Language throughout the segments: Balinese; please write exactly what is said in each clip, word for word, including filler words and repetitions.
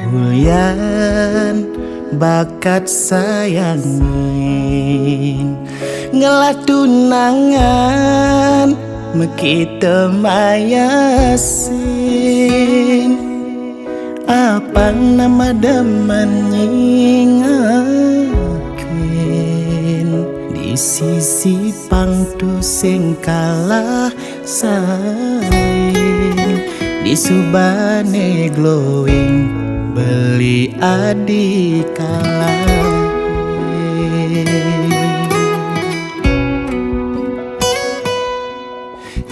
Ulian bakat sayangin, ngelah tunangan mekita mayasin. Apang nama demen nyingakin, di sisi pang tusing kalah sain, di subane glowing beli adi kalahin.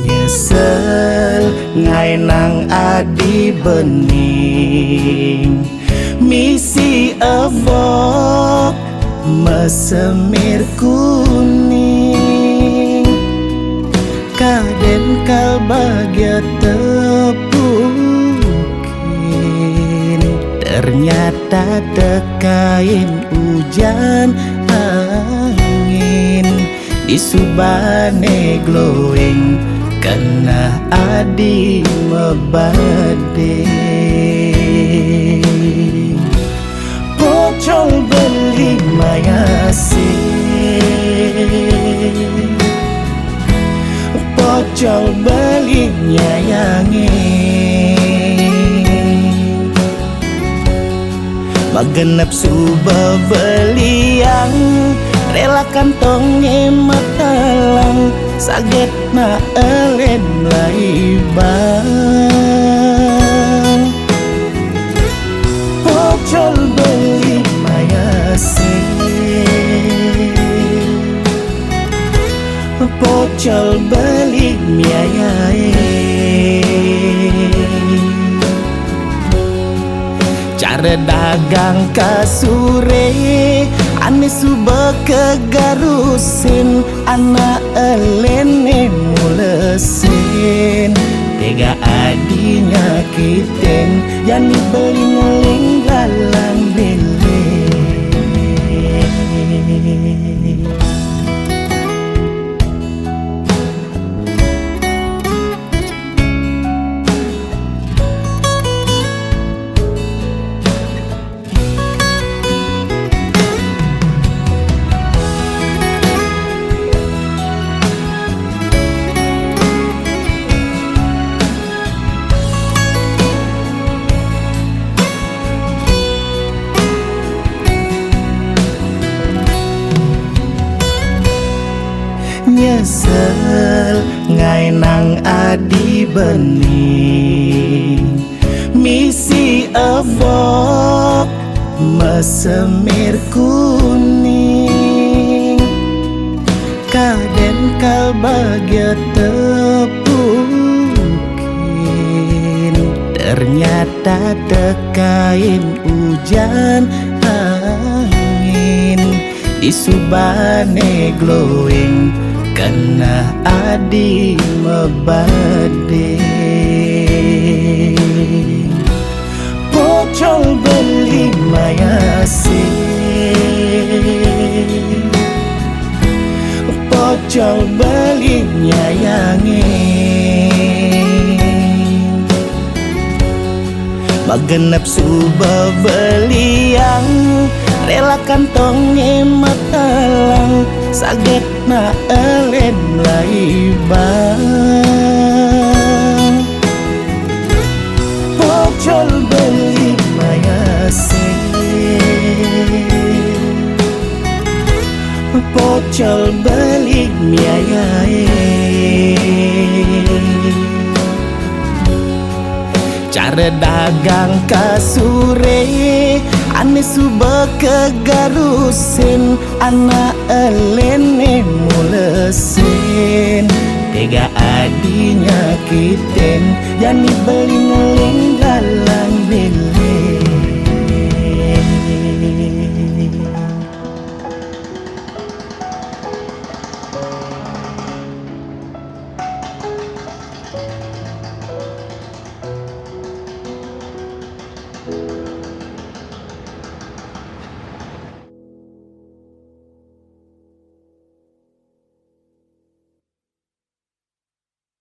Nyesel ngainang adi bening, misi ebok mesemir kuning. Kaden kal bagia tepukin, ternyata tekain ujan angin. Di subane glowing, kena adi mebading. Pocol beli mayasin, pocol beli nyayangin. Magenep suba beliang, rela kantonge matalang, saget na elen laibang. Pocol beli mayasin, pocol beli miayai. Cara dagang kasure, ane suba kegarusin, anak elene mulesin. Tega adi nyakitin, jani beli ngeling galang dele. Nyesel ngainang adi bening, misi ebok mesemir kuning. Kaden kal bagia tepukin, ternyata tekain ujan angin. Di subane glowing, kena adi mebading. Pocol beli mayasin, pocol beli nyayangin. Magenep suba beliang, rela kantonge matalang, saget na elen laibang. Pocol beli mayasin, pocol beli miayai. Cara dagang kasure, ane suba kegarusin, anak elene mulesin. Tega adi nyakitin, jani beli